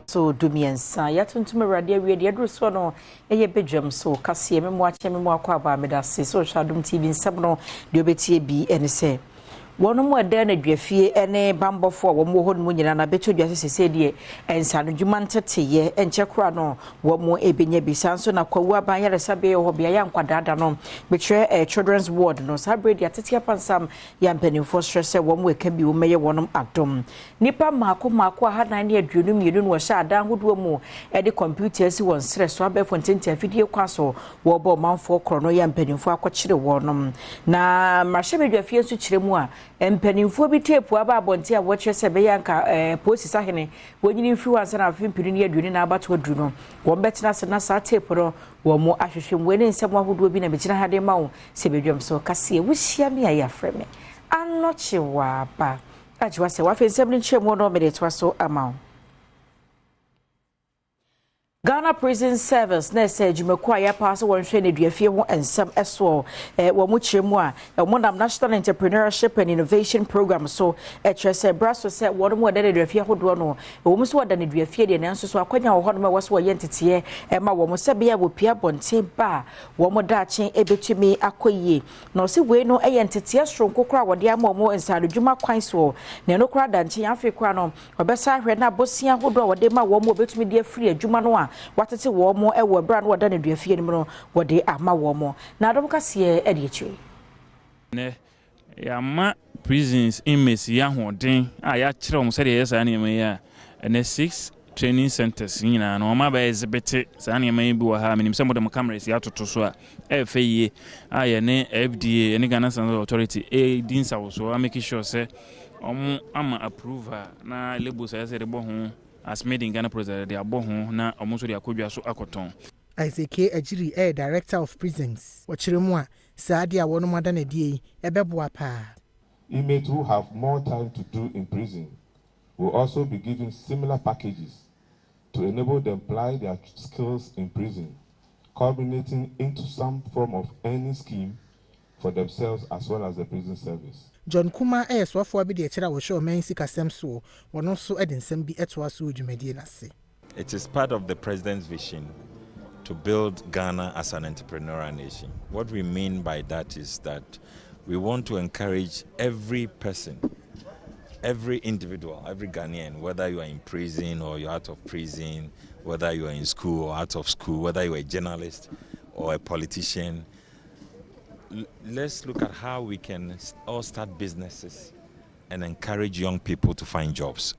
So 13 yɛatontom Awurade awie deɛ aduru soɔ no ɛyɛ badwam so kaseɛ. Memo akyɛ, memo akɔ aba. Meda ase sɛ ɔhwɛ Adom TV. Nsɛm no deɛ wobɛtie bi ɛne sɛ wɔn mu ɛdan na duafie ne bambɔfoɔ a wɔn wɔ hɔ no mu nyinaa na bɛtɔ dua sɛ sɛsɛ deɛ nsanodwuma nteteyɛ nkyɛ koraa no wɔn mu ebɛnya bi. Saa nso na Kwawu Aban Yaresabea wɔ hɔ beaeɛ nkwadaa no bɛkyerɛ children's ward no, saa berɛ deɛ atete apansam yɛ. Mpanimfoɔ srɛ sɛ wɔn mu ɛka bi wɔn mɛyɛ wɔn adom. Nipa mmaako mmaako 422 na wɔhyɛ adan ahodoɔ mu ɛde kɔmputa asi wɔn serɛ so, abɛɛfo ntenten afidie kwa so wɔrebɔ ɔmanfoɔ korɔ no yɛ mpanimfoɔ akɔkyere wɔn. Na mmarahyɛbadwafie nso kyerɛ mu a mpanimfoɔ bi teepu aba abɔnten a wɔkyerɛ sɛ ɛbɛyɛ anka polisi sahene wɔnyini mfiri hɔ ansa na afe 2020 na abato aduru no wɔn bɛtena ase na saa teepu no wɔn mo ahwehwɛ mu. Ne nsɛm ahodoɔ bi na megyina ha de ma wo sɛ badwam so kaseɛ. Wohyia me a, yɛafrɛ me Anɔkye Waaba agye wa sɛ wafei nsɛm no nkyerɛ mu no mede toa so ama wo. Ghana Prison Service na ɛsɛ adwumakuo a yɛapaa sɛ wɔnhwɛ nneduafie ho nsɛm ɛsoɔ wɔn mo kyerɛ mu a wɔn nam National Entrepreneurship and Innovation Program so ɛkyerɛ sɛ bra so sɛ wɔn mu ɛda nneduafie ahodoɔ no wɔn nso wɔda nneduafie deɛ, nanso so akɔnya wɔ hɔnom a ɛwɔ so wɔyɛ nteteɛ ɛma wɔn sɛ bea wɔpia abɔnten ba a wɔn daakye ɛbɛtumi akɔ yie. Na ɔsi wei no ɛyɛ nteteɛ soronko koraa wɔde ama wɔn nsaanodwuma kwan soɔ, na ɛno koraa da nkyɛn. Afei koraa no ɔbɛsa ahwɛ na abosia ahodoɔ a wɔde ma wɔn mu wɔbɛtumi de afiri adwuma no a watete wɔn mo wɔ ɛberɛ a no wɔda nneduafie no mu no wɔde ama wɔn mo. Na Adom Kaseɛ ɛde akyire. Nɛ yɛama prisons inmates yi ahoɔden a yɛakyerɛ wɔn sɛdeɛ yɛyɛ saa nneɛma yi a ɛnɛ six training centers nyinaa no wɔn abɛyɛ exhibit saa nneɛma yi bi wɔ ha. Menim sɛ mode mo cameras yi atoto so a ɛyɛ fɛ yie a yɛne FDA yɛne Ghana Standards Authority ɛdi nsawosoɔ a make sure sɛ wɔn ama approval na labels a yɛsɛ de bɔ ho as Made in Ghana product de abɔ ho na wɔn nso de akɔdwa so akɔtɔn. Isaac K. Agyiri ɛyɛ Director of Prisons. Wɔkyerɛ mu a saa adeɛ a wɔnom ada no adie yi ɛbɛboa paa. Inmates who have more time to do in prison will also be given similar packages to enable them apply their skills in prison, culminating into some form of earning scheme for themselves as well as the prison service. John Kuma ɛyɛ soafoɔ bi de akyerɛ a wɔhwɛ ɔman sikasɛm soɔ. Wɔno nso de nsɛm bi toa so wɔ dwumadie no ase. It is part of the president's vision to build Ghana as an entrepreneurial nation. What we mean by that is that we want to encourage every person, every individual, every Ghanaian, whether you are in prison or you're out of prison, whether you are in school or out of school, whether you're a journalist or a politician, let's look at how we can all start businesses and encourage young people to find jobs.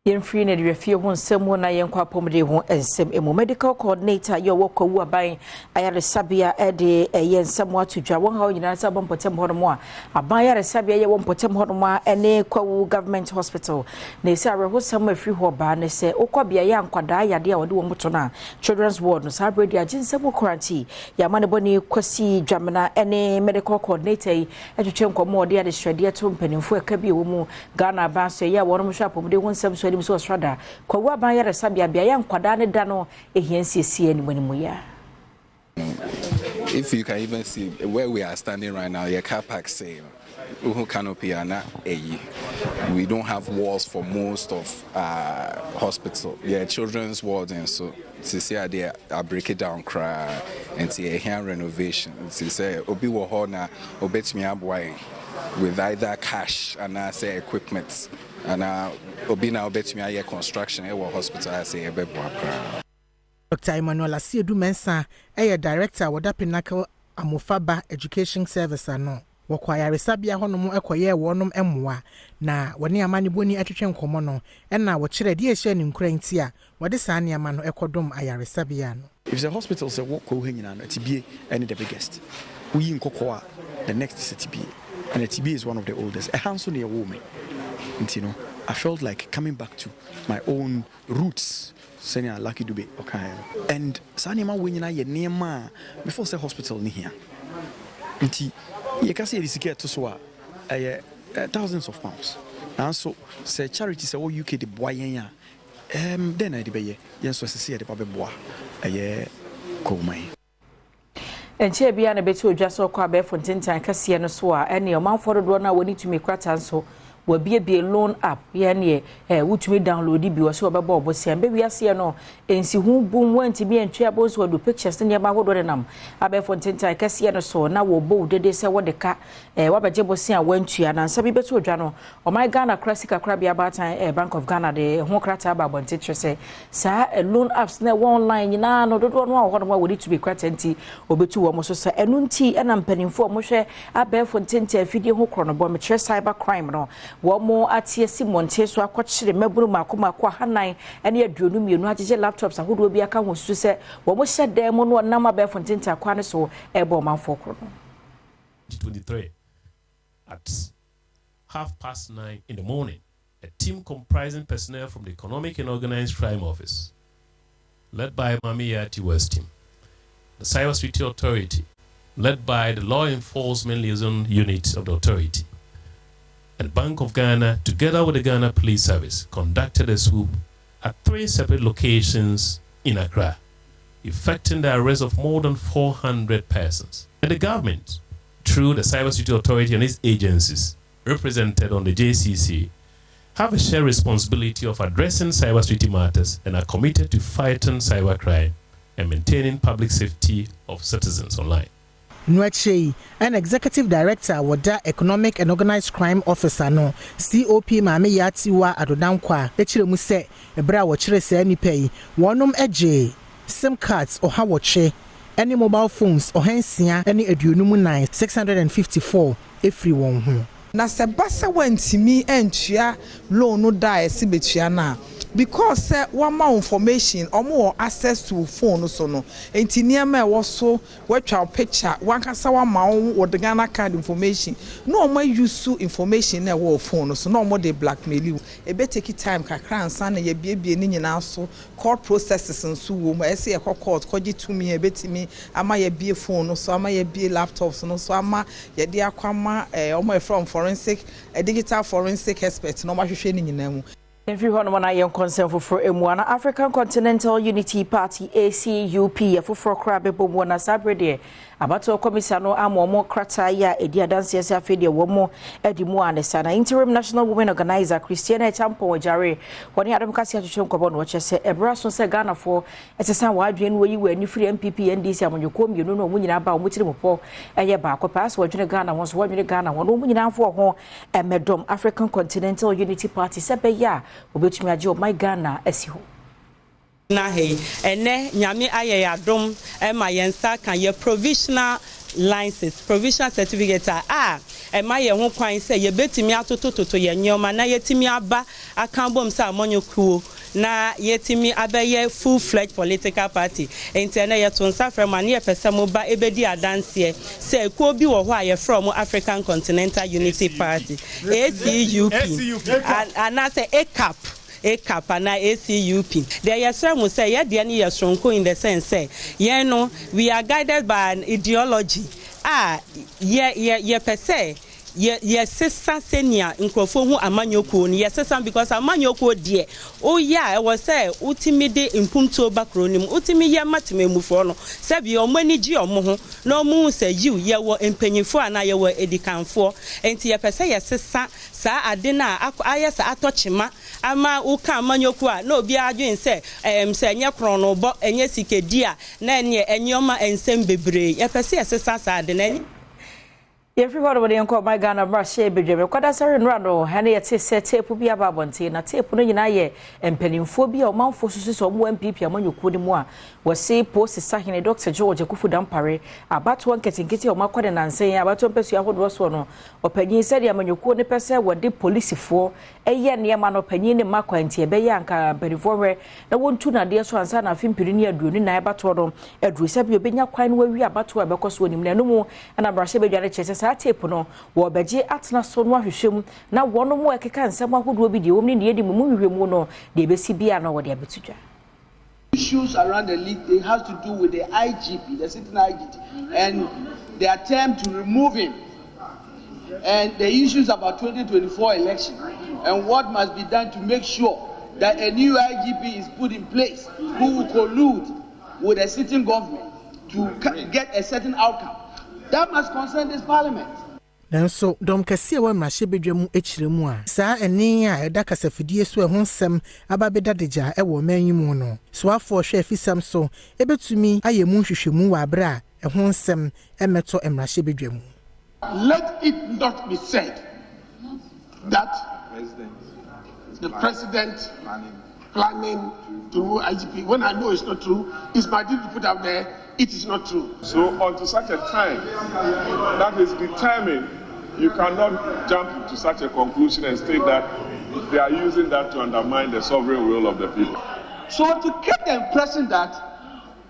Yɛmfiri no aduafie ho nsɛm mu na yɛnkɔ apɔmuden ho nsɛm mu. Medical coordinator yɛ ɔwɔ Kwawu Aban Ayaresabea de ɛyɛ nsɛm ato dwa. Wɔn haw nyinaa sɛ abɔ mpɔtam hɔnom a aban ayaresabea yɛ wɔ mpɔtam hɔnom a ɛne Kwawu Government Hospital na ɛsɛ awerɛhosɛm afiri hɔ baa ne sɛ wokɔ beaeɛ a nkwadaa yadeɛ a wɔde wɔn to no a children's ward no, saa berɛ de agye nsɛm kora nti yɛama ne bɔne Kwasi Dwamena ne medical coordinator yi atwitwe nkɔmmɔ a ɔde adehyerɛdeɛ to mpanimfoɔ ɛka bi ɛwɔ mu Ghana aban so ɛyɛ a wɔnom hwɛ apɔmuden ho nsɛm so anim sɛ ɔsrada Kwawu Aban Yaresabea beaeɛ nkwadaa ne da no ɛhia nsiesie anim anim yɛ. If you can even see where we are standing right now, your car park say uhu canopy ana eyi. We don't have walls for most of hospital. Yeah, children's wards and so to see they are break it down cry and see a renovation. To say obi wɔ hɔ na obetumi aboa yɛn with either cash and say equipment and obi na obetumi ayɛ construction ɛwɔ hospital ase ɛbɛboa koraa. Dr Emmanuel Asiedu Mensah ɛyɛ director a wɔda Pinnacle Amofaba Education Service ano. Wɔkɔ ayaresabea hɔnom kɔyɛɛ wɔnom mmoa na wɔne amanebɔni atwetwe nkɔmmɔ no ɛna wɔkyerɛ deɛ ɛhyɛ ne nkura nti a wɔde saa nneɛma no ɛkɔdom ayaresabea no. If the hospital sɛ wɔ Kwawu ha nyinaa no, Atibie ɛne the biggest. Woyi Nkɔkɔɔ a, the next is Atibie, and Atibie is one of the oldest. Ɛha nso ne ɛwɔ me nti no I felt like coming back to my own roots sɛnea Lucky Dube ɔkaeɛ no. And saa nneɛma wɔ nyinaa yɛ nneɛma a before sɛ hospital ne hia nti yɛka sɛ yɛde sika ɛto so a ɛyɛ thousands of pounds, nanso sɛ charity sɛ wɔ UK de boa yɛn a dɛn na yɛde bɛyɛ? Yɛn nso ɛsɛ sɛ yɛde ba bɛboa ɛyɛ Kwawu. Nkyɛn bia na bɛti odwa so ɔkɔ abɛɛfo ntentan kɛseɛ no so a ɛne ɔmanfoɔ dodoɔ no a wɔne tumi krataa nso. Wɔabiebie loan app yɛ neɛ eh, wotumi download bi wɔ sɛ wɔbɛbɔ wo bosea. Mbɛ wiaseɛ no nsiho bum woantumi antua bo nso wɔde pictures ne nneɛma ahodoɔ nenam abɛɛfo ntentan kɛseɛ no so na wɔbɔ wo dede sɛ wode ka eh, woabɛgye bosea a woantua. Na nsɛm yi bɛto odwa no, ɔman Ghana kora sika korabea baatan eh, Bank of Ghana de ho krataa ba abɔnten kyerɛ sɛ saa eh, loan apps na ɛwɔ online nyinaa no dodoɔ no a wɔ hɔnom a wɔde tumi krataa nti wɔbɛtu wɔn so sa. Ɛno nti ɛna mpanimfoɔ a wɔhwɛ abɛɛfo ntentan afidie ho korɔnobɔ, mekyerɛ cyber crime no, wɔn ate asi mmɔnten so akɔkyere mmabunu mmaako mmaako 422 agyegye laptops ahodoɔ bi aka ho susu sɛ wɔn hyɛ dan mu no wɔnam abɛɛfo ntentan kwan no so ɛrebɔ ɔmanfoɔ korɔ no. 2023 at 9:30 in the morning, a team comprising personnel from the Economic and Organized Crime Office, led by Maame Yaa Tiwaa's team, the Cybersecurity Authority, led by the Law Enforcement Liaison Unit of the Authority, and Bank of Ghana, together with the Ghana Police Service, conducted a swoop at three separate locations in Accra, effecting the arrest of more than 400 persons. And the government, through the Cybersecurity Authority and its agencies represented on the JCC, have a shared responsibility of addressing cybersecurity matters and are committed to fighting cybercrime and maintaining public safety of citizens online. No akyire yi ɛna Executive Director a wɔda Economic and Organised Crime Office ano, COP Maame Yaa Tiwaa Addo-Danquah kyerɛ mu sɛ ɛberɛ a wɔkyeree saa nnipa yi, wɔnom gyee sim cards 108 ne mobile phones 654, 654, firi wɔn ho. Na sɛ ba sɛ woantumi antua loan no da a ɛse bɛtua no a, because sɛ wɔama wo information, wɔn wɔ access to wo phone no so no, nti nneɛma a ɛwɔ so, wɔatwa wo picture, wankasa wɔama wo wɔde Ghana Card information, na wɔn a-use information na ɛwɔ wo phone no so na wɔn de blackmail wo. Ebe take time kakra ansa na yɛbiebie ne nyinaa so. Court processes nso wɔ mu, ɛsɛ yɛkɔ court kɔgye tumi a ebetumi ama yɛbie phone no so, ama yɛbie laptops no so, ama yɛde akɔ ama wɔn a yɛfrɛ wɔn forensic digital forensic expert na wɔn ahwehwɛ ne nyinaa mu. Mfiri hɔnom na yɛnkɔ nsɛm foforɔ mu. Ana African Continental Unity Party, ACUP, yɛ foforɔ koraa bɛbɔ mu na saa berɛ deɛ abatoɔ kɔmisa no ama wɔn krataa yi a ɛdi adanseɛ sɛ afei deɛ wɔn adi mu a ne sa. Na interim national women organizer Christiana Acheampong Agyare wɔne Adom Kase atwetwe nkɔmmɔ na wɔkyerɛ sɛ ɛberɛ aso sɛ Ghanafoɔ ɛsesa wɔn adwene no wɔyi wɔn ani firi NPP, NDC amanyɔkuo mmienu no wɔn nyinaa ba wɔn tiri mu pɔ ɛyɛ baako pɛ asɛ wɔdwene Ghana ho so wɔdwene Ghana ho na wɔn nyinaa mfo ho ɛmɛdɔm African Continental Unity Party sɛ bɛyɛ a wɔbɛtumi agye ɔman Ghana asi hɔ. Na hei, ɛnɛ Nyame ayɛ yɛ adom ma yɛn nsa ka yɛ provisional license, provisional certificate a ɛma yɛn ho kwan sɛ yɛbɛtumi atotototo yɛn nneɛma na yɛtumi aba aka bom sɛ amanyɔkuo na yɛtumi abɛyɛ full fledged political party. Nti ɛnɛ yɛto nsa frɛ mo a ne yɛpɛ sɛ mo ba ebɛdi adanseɛ sɛ ekuo bi wɔ hɔ a yɛfrɛ mo African Continental Unity Party, ACUP, anaasɛ ACAP, ACAP anaa ACUP deɛ, yɛsrɛ mo sɛ yɛdeɛ no yɛ soronko in the sense sɛ yɛn no, we are guided by an ideology a yɛ yɛ yɛpɛ sɛ yɛ yɛsesa sɛnea nkurɔfoɔ hu amanyɔkuo no. Yɛsesa because amanyɔkuo deɛ, woyɛ a ɛwɔ sɛ wotumi de mpumtuo ba kuro no mu, wotumi yɛ ma temamufoɔ no sɛbi ɔmo ani gye ɔmo ho na ɔmo hu sɛ yiw, yɛwɔ mpanyinfoɔ anaa yɛwɔ edikanfoɔ. Nti yɛpɛ sɛ yɛsesa saa ade no a ayɛ sɛ atɔ kyema ama woka amanyɔkuo a na obiara adwene sɛ sɛ ɛnyɛ korɔnobɔ, ɛnyɛ sikadi a, na ɛneɛ ɛnneɛma nsɛm bebree. Yɛpɛ sɛ yɛsesa saa ade no ɛnyɛ. Yɛfiri hɔ no wɔde yɛnkɔ ɔman Ghana mmarahyɛ badwam. Ɛkɔda sɔre nnora no ɛne yɛte sɛ tape bi aba abɔnten, na tape no nyinaa yɛ mpanimfoɔ bi a ɔmanfoɔ susu sɛ ɔmo NPP amanyɔkuo no mu a wɔse Polisi sahene Dr George Akuffo Dampare abatoɔ nketenkete a ɔmo akɔ ne nansan abatoɔ mpɛsua ahodoɔ soɔ no, ɔpanyin sɛdeɛ amanyɔkuo no pɛ sɛ wɔde polisifoɔ ɛyɛ nneɛma no, ɔpanyin ne mma kwan. Nti ɛbɛyɛ anka mpanimfoɔ hwɛ na wɔntu nadeɛ so ansa na afe 2024 abatoɔ no aduru sɛ bi obɛnya kwan no wawie abatoɔ a ɛbɛkɔ so anim. Na ɛno mu ɛna mmarahyɛ badwa no kyerɛ sɛ saa tape no wɔbɛgye atena so no ahwehwɛ mu na wɔn mu ɛkeka nsɛm ahodoɔ bi deɛ wɔm ne deɛ di mu mu hwehwɛ mu no deɛ ɛbɛsi bia no wɔde abɛto dwa. Issues around the league, it has to do with the IGP, the sitting IGP, and the attempt to remove him, and the issues about 2024 election, and what must be done to make sure that a new IGP is put in place who will collude with the sitting government to get a certain outcome. That must concern this parliament. Nanso, dɔm kɛse a ɛwɔ mmarahyɛbadwa mu kyerɛ mu a saa ɛnne a ɛda kasafidie so a ɛho nsɛm aba abɛda adagya wɔ ɔman yi mu no soafoɔ hwɛ afisɛm so bɛtumi ayɛ mu nhwehwɛmu wɔ aberɛ a ɛho nsɛm mmɛtɔ mmarahyɛbadwa mu. Let it not be said that the president planning to remove IGP when I know it's not true. It's my duty to put out there. It is not true. So until such a time that is determined, you cannot jump to such a conclusion and state that they are using that to undermine the sovereign will of the people. So to get the impression that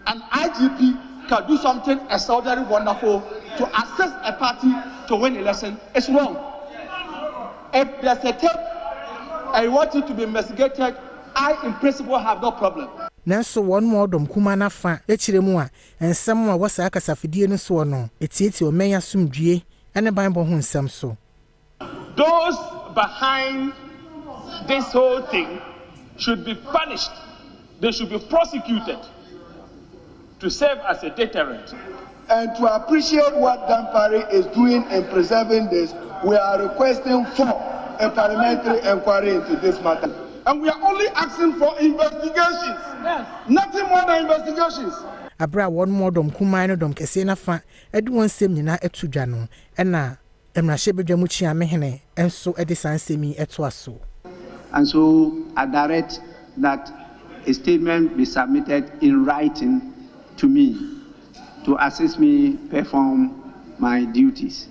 an IGP can do something extraordinarily wonderful to assist a party to win election is wrong. If there's a tape and you want it to be investigated, I in principle have no problem. Nanso wɔn mu ɔdɔm kumaa no afa kyerɛ mu a nsɛm a ɛwɔ saa kasafidie no soɔ no tiatia ɔman asomdwie ne banbɔ ho nsɛm so. Those behind this whole thing should be punished. They should be prosecuted to serve as a deterrent. And to appreciate what Dampare is doing in preserving this, we are requesting for a parliamentary inquiry into this matter. And we are only asking for investigations. Yes. Nothing more than investigations. Abere a wɔn mu ɔdɔm kumaa ne dɔm kɛseɛ no afa de wɔn nsɛm nyinaa to dwa no, ɛna mmarahyɛbadwa mu kyeamehene nso de saa nsɛm yi toa so. And so I direct that a statement be submitted in writing to me to assist me perform my duties.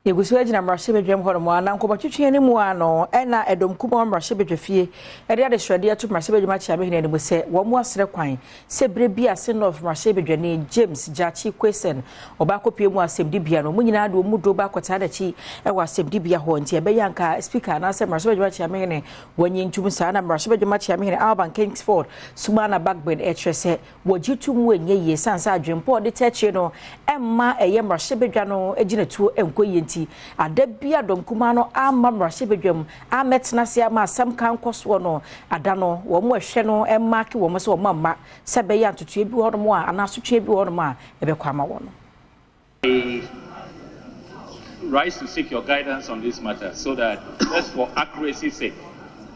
Yɛgu so gyina mmarahyɛbadwam hɔ nom a, na nkɔmmɔtwetwe no mu a no ɛna ɛdɔm kumaa mmarahyɛbadwafie ɛde adesrɛdeɛ ato mmarahyɛbadwam akyeamehene anim sɛ wɔn mu asrɛ kwan sɛ berɛ bi ase North mmarahyɛbadwani James Gyakye Quayson ɔbaakɔpie mu asɛmdibea no, wɔn nyinaa de wɔn mu do baakɔtaa n'akyi ɛwɔ asɛmdibea hɔ, nti ɛbɛyɛ anka speaker anaasɛ mmarahyɛbadwam akyeamehene wɔnyi ntum saa. Na mmarahyɛbadwam akyeamehene Alban Kingsford Sumana Bagbin ɛkyerɛ sɛ wɔgye tum wɔ nyɛ yie san sɛ adwempɔ ɔde tɛ no ɛmma ɛyɛ mmarahyɛbadwa no gyina tuo ɛnkɔ yie, nti ada bi a dɔm kumaa no ama mmarahyɛbadwam amɛtena ase ama asɛm ka nkɔ soɔ no, ada no wɔn mu ɛhwɛ no ɛmaake wɔn sɛ wɔn amma sɛ ɛbɛyɛ ntotoe bi wɔ hɔnom a anaa asotwe bi wɔ hɔnom a ɛbɛkɔ ama wɔn. I rise to seek your guidance on this matter so that, just for accuracy's sake,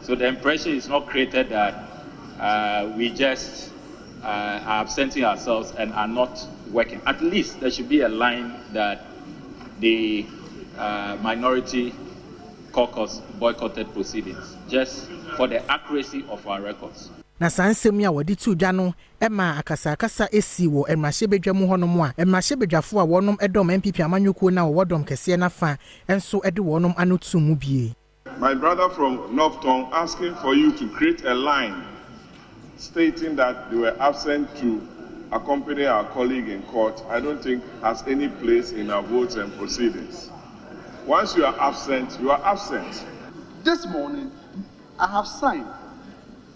so the impression is not created that we just are absenting ourselves and are not working. At least there should be a line that the minority caucus boycotted proceedings, just for the accuracy of our records. Na saa nsɛm yi a wɔde to dwa no ma akasakasa esi wɔ mmarahyɛbadwa mu hɔnom a mmarahyɛbadwafoɔ a wɔnom dɔm NPP amanyɔkuo no a wɔwɔ dɔm kɛseɛ n'afa nso de wɔnom ano to mu bie. My brother from North Tongu asking for you to create a line stating that they were absent to accompany our colleague in court, I don't think has any place in our votes and proceedings. Once you are absent, you are absent. This morning, I have signed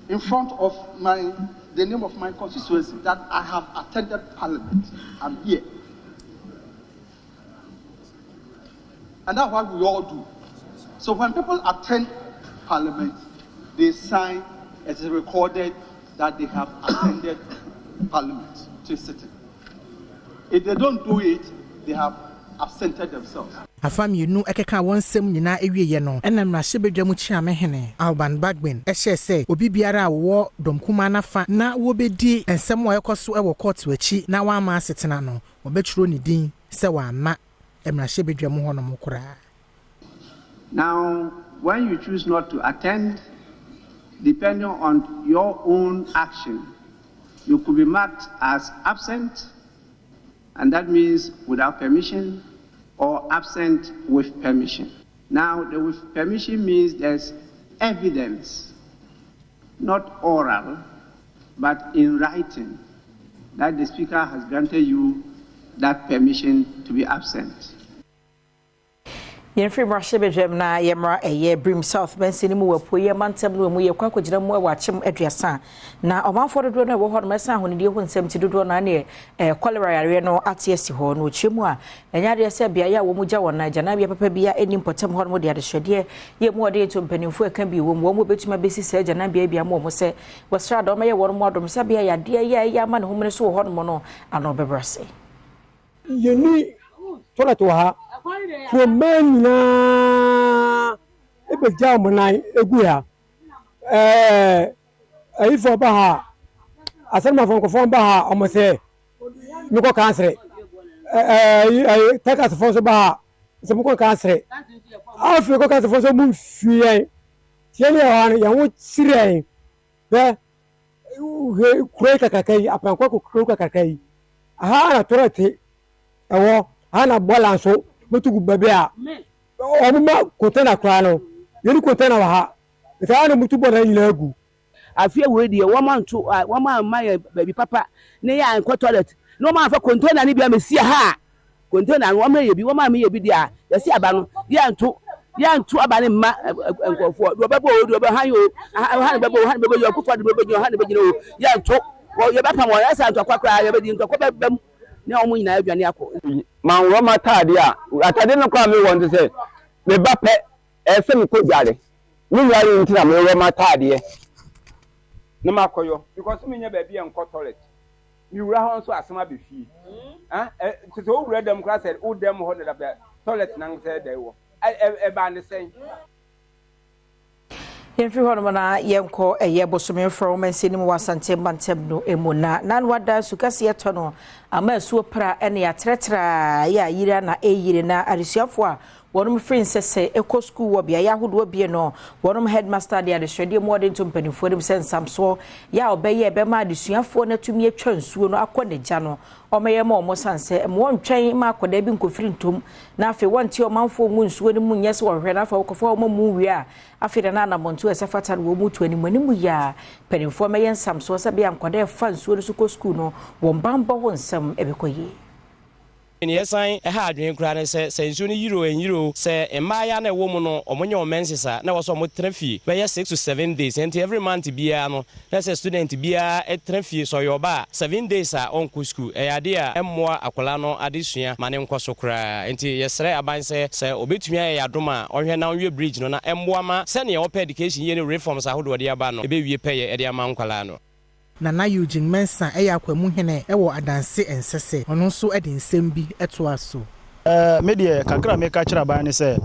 in front of the name of my constituency that I have attended Parliament. I'm here. And that's what we all do. So when people attend Parliament, they sign, it is recorded that they have attended Parliament to sitting. If they don't do it, they have absented themselves. Afa mmienu ɛkeka wɔn nsɛm nyinaa awieɛ no, ɛna mmarahyɛbadwa mu kyeamehene Alban Bagbin ɛhyɛ sɛ obi biara a wɔwɔ dɔm kumaa n'afa na wɔbɛdi nsɛm a ɛkɔ so ɛwɔ kɔɔto akyi na wɔama asetena no, wɔbɛtwerɛ ne din sɛ wɔama mmarahyɛbadwa mu hɔnom koraa. Now, when you choose not to attend, depending on your own action, you could be marked as absent, and that means without permission, or absent with permission. Now, the with permission means there's evidence, not oral, but in writing, that the speaker has granted you that permission to be absent. Yɛmfiri mmarahyɛbadwam na yɛmmra ɛyɛ Birim South mansini mu wɔ apueɛ mantam no mu. Yɛkɔ akɔgyina mu wɔ Akyem Aduasa, na ɔmanfoɔ dodoɔ no a ɛwɔ hɔ no mɛsan ahonidie ho nsɛm ti dodoɔ no aneɛ cholera yareɛ no ate asi hɔ no. Ɔkyerɛ mu a ɛnyɛ adeɛ sɛ beaeɛ a wɔn mu gya wɔn na agyanabea papa bia ɛni mpɔtam hɔ no de adehyɛdeɛ yɛ mu ɔde nto mpanimfoɔ ɛka bi wɔ mu, wɔn mu bɛtumi abɛsi saa agyanabea bi ama wɔn sɛ wɔsra dɔm ɛyɛ wɔn mu adɔm sɛ bea yadeɛ yɛ ɛyɛ ama ne homene so wɔ hɔ nom no ano bɛbrɛ ase. Yɛni toilet wɔ ha. Kuromma nyinaa bɛgya wɔn nan gu ha. Ɛɛ ayifoɔ ba ha a, asɛnnimafoɔ nkurɔfoɔ ba ha a, wɔn sɛ mekɔ kansere. Ɛɛ ɛyi tɛkasfoɔ nso ba ha a, sɛ mokɔ kansere. Afei kɔ kanserefoɔ nso wɔn mfiri yɛn. Tiɛ ne yɛ hɔ no, yɛn ho kyerɛ yɛn. Hwɛ hwɛ kuro yi kakraka yi, apɛnkɔ kuro kakraka yi. Aha na tɔrɔ te ɛwɔ, aha na bɔɔla nso motu gu baabi a wɔn ma container koraa no, yɛni container wɔ ha. Nti aha na motu bɔɔla nyinaa gu. Afei wei deɛ, wɔn anto, wɔn amma yɛn baabi papa ne yɛn ankɔ toilet, na wɔn amfa container no bi amɛsi ha a, container no wɔn yɛ bi, wɔn ameyɛ bi deɛ a, yɛsi aba no, yɛnto, yɛnto aba no mma nkurɔfoɔ, deɛ ɔbɛbɔ o, deɛ ɔbɛhan o, han bɛbɔ o, han bɛbɔ o, Akufo Addo bɛgyina o, han bɛgyina o, yɛnto, yɛbɛpam wɔn, ɛsɛ ntɔkwa koraa, yɛbɛdi ntɔkwa bɛba mu, na wɔn nyinaa adwane akɔ. Manworɔ m'ataadeɛ a, ataadeɛ no koraa mewɔ no te sɛ meba pɛ, ɛsɛ sɛ mekɔ dware. Me nware nti na mewɔ m'ataadeɛ. Na makɔyɔ because menyɛ baabi a nkɔ toilet. Mewura hɔ nso asɛm abɛ fie. Ah, ɛ, te sɛ wowura dɛm koraa sɛ wo dɛm hɔ na da toilet na sɛ dɛ wɔ. Ɛ, ɛbaa ne sɛn? Yɛmfiri hɔnom na yɛnkɔ ɛyɛ bosome mfrɛ mansin no mu wɔ Asante mantam no mu na n'ano ada nsu kɛseɛ tɔ no ama asuo pra ne atrɛtrɛ yɛ ayiri na ɛyiri na adesuafoɔ a wɔnom firi nsɛsɛ ɛkɔ sukuu wɔ beaeɛ ahodoɔ bie no wɔnom headmaster de adesrɛdeɛ mu ɔde nto mpanimfoɔ anim sɛ nsamsoɔ yɛ a ɔbɛyɛ ɛbɛma adesuafoɔ no atumi atwa nsuo no akɔ n'agya no ɔmɛyɛ ma ɔmo san sɛ mmoa ntwɛn ma akwadaa bi nkɔfiri ntom na afei wɔnte ɔmanfoɔ ngu nsuo no mu nyɛ sɛ wɔhwɛ na afei wɔkɔfa wɔn mu wie a afei na anammɔnto a ɛsɛ fata no wɔn mu to anim anim yɛ a mpanimfoɔ mɛyɛ nsamsoɔ sɛ bɛyɛ nkwadaa ɛfa nsuo no so kɔ sukuu no wɔn banbɔ ho nsɛm ɛbɛkɔ yie. Ne yɛsan ɛha adwene koraa ne sɛ sɛ nsuo no yiri o, ɛnyiri o, sɛ mmaayɛ na ɛwɔ mu no, ɔmo nyɛ ɔmo menses a, na ɛwɔ sɛ ɔmo tena fie bɛyɛ 6 to 7 days. Nti every month biara no, na sɛ student biara tena fie sɛ ɔyɛ ɔba a 7 days a ɔnkɔ school, ɛyɛ adeɛ a ɛmmoa akwadaa no adesua ma ne nkɔ so koraa. Nti yɛsrɛ aban sɛ sɛ obɛtumi ayɛ yɛadom a, ɔhwɛ na ɔnwie bridge no na ɛmmoa ma sɛnea ɔpɛ education yie ne reforms ahodoɔ de aba no ɛbɛwie pɛyɛ ɛde ama nkwalaa no. Nana Eugene Mensah ɛyɛ akwamuhene ɛwɔ Adanse Nsɛsɛ. Ɔno nso de nsɛm bi toa so. Me deɛ, kakra a meka kyerɛ aban ne sɛ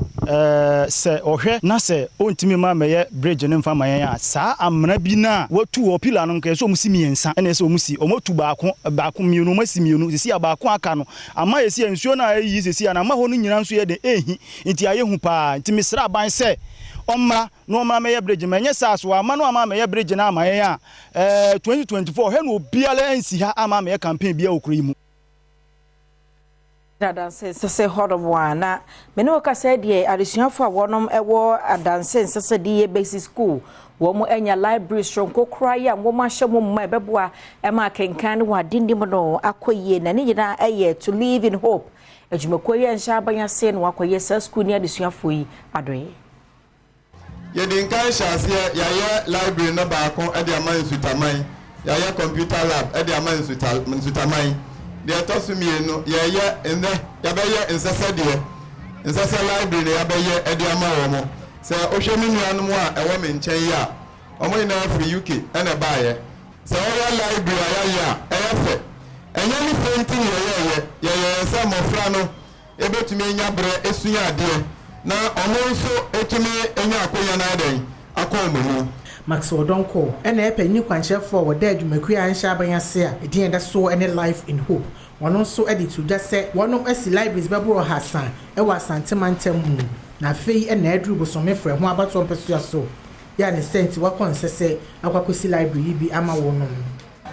sɛ ɔhwɛ na sɛ ɔntumi ma mɛyɛ bridge no mfa ma yɛn a, saa amena bi no a watu wɔ pillar no, nka ɛsɛ ɔmo si mmiɛnsa, ɛna ɛsɛ ɔmo si, ɔmo atu baako baako, mmienu, ɔmo asi mmienu sisi a, baako aka no ama yɛsi a nsuo no a ɛyi sisi a na ama hɔ no nyinaa nso yɛ den ɛnhi, nti ayɛ hu paa. Nti mesrɛ aban sɛ ɔmmra na ɔmmra mɛyɛ bridge ma ɛnyɛ saa so ama no ama mɛyɛ bridge no ama yɛn a, 2024 hwɛ na obiara nsi ha ama mɛyɛ campaign biara wɔ kuro yi mu. Adanse Nsɛsɛ hɔnom a na me ne wo kasa deɛ, adesuafoɔ a wɔnom wɔ Adanse Nsɛsɛ de yɛ basic school, wɔn anya library soronko koraa yi a wɔn ahyɛ mu mma ɛbɛboa ɛma akenkan ne wɔn adenim no akɔ yie, na ne nyinaa ɛyɛ To Live in Hope adwumakuo yi a nhyɛ aban ase na wakɔyɛ saa school ne adesuafoɔ yi adoe. Yɛde nkan hyɛ aseɛ, yɛayɛ library no baako de ama Nsutaman, yɛayɛ computer lab de ama Nsuta Nsutaman. Deɛ ɛtɔ so mmienu, yɛyɛ nnɛ yɛbɛyɛ nsɛsɛdeɛ nsɛsɛ library na yɛabɛyɛ de ama wɔn. Sɛ wohwɛ me nuanom a ɛwɔ me nkyɛn yi a, wɔn nyinaa firi UK ɛna ɛbaeɛ. Sɛ wɔyɛ library a yɛayɛ a ɛyɛ fɛ, ɛnyɛ ne fɛ nti ne yɛyɛɛyɛ, yɛyɛɛ sɛ mmɔfra no ebetumi anya berɛ esua adeɛ na ɔno nso etumi anya akonnwa no ayɛ dɛn akɔ wɔn anim. Maxwell Donkor ɛna ɛpɛ ne kwankyerɛfoɔ a wɔda adwumakuo a nhyɛ aban ase a ɛdin ɛda soɔ ne Life in Hope. Wɔn nso de to dwa sɛ wɔnom asi libraries bɛboro 300 ɛwɔ Asante mantam mu, na afei ɛna aduru bosome frɛ ho abatoɔ mpɛsoa so yɛ a ne sɛ nti wakɔ nsɛsɛ akɔ akɔsi library yi bi ama wɔnom.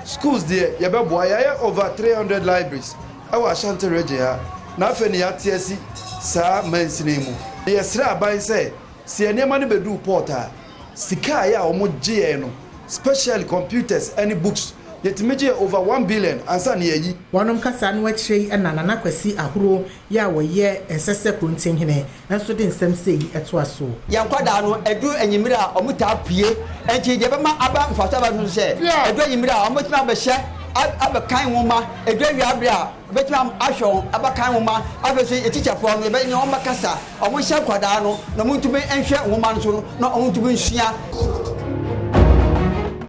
Schools deɛ, yɛbɛboa. Yɛayɛ over 300 libraries ɛwɔ Ashanti Region ha, na afei ne yɛate asi saa mansini mu. Yɛsrɛ aban sɛ sɛ yɛn nneɛma no bɛduu port a, sika a yɛ a wɔn gye yɛn no, specially computers ne books, yɛtumi gye yɛ over 1 billion ansa ne yɛyi. Wɔnom kasa no akyire yi na Nana Kwasi Ahorow yɛ a wɔyɛ nsɛsɛ kurontenhene nso de nsɛm sɛ yi ɛtoa so. Yɛn nkwadaa no, ɛdu anwummerɛ a, wɔn taa pue, nti deɛ ɛbɛma aba mfaso aba so sɛ ɛdu anwummerɛ a, wɔbɛtumi abɛhyɛ abɛkan nwoma, ɛdu awia abere a, wɔbɛtumi ahwɛ wɔn abɛkan nwoma. Afei so yɛ tikyafoɔ no, yɛbɛne wɔn bɛkasa, wɔn nhyɛ nkwadaa no na wɔn ntumi nhwɛ nwoma no so na wɔn ntumi nsua.